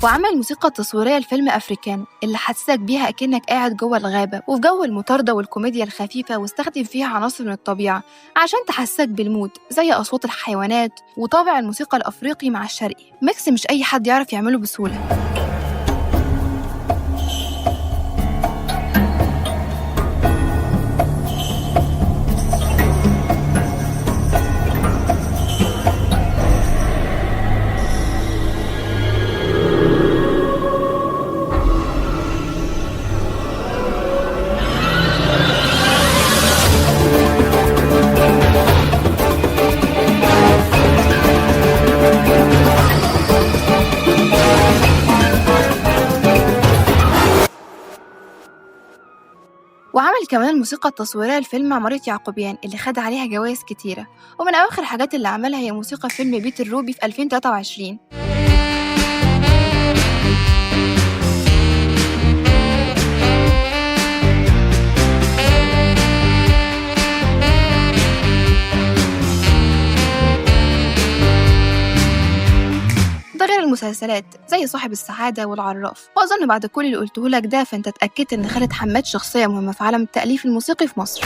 وعمل الموسيقى التصويرية لفيلم أفريكانو اللي حسسك بيها أكنك قاعد جوه الغابة، وفي جو المطاردة والكوميديا الخفيفة، واستخدم فيها عناصر من الطبيعة عشان تحسسك بال mood زي أصوات الحيوانات وطابع الموسيقى الأفريقي مع الشرقي، mix مش أي حد يعرف يعمله بسهولة. وعمل كمان الموسيقى التصويرية لفيلم عمارة يعقوبيان اللي خد عليها جوائز كتيرة. ومن أواخر الحاجات اللي عملها هي موسيقى فيلم بيت الروبي في 2023. ده غير المسلسلات زي صاحب السعادة والعراف. وأظن بعد كل اللي قلته لك ده فأنت اتأكدت إن خالد حماد شخصية مهمة في عالم التأليف الموسيقي في مصر.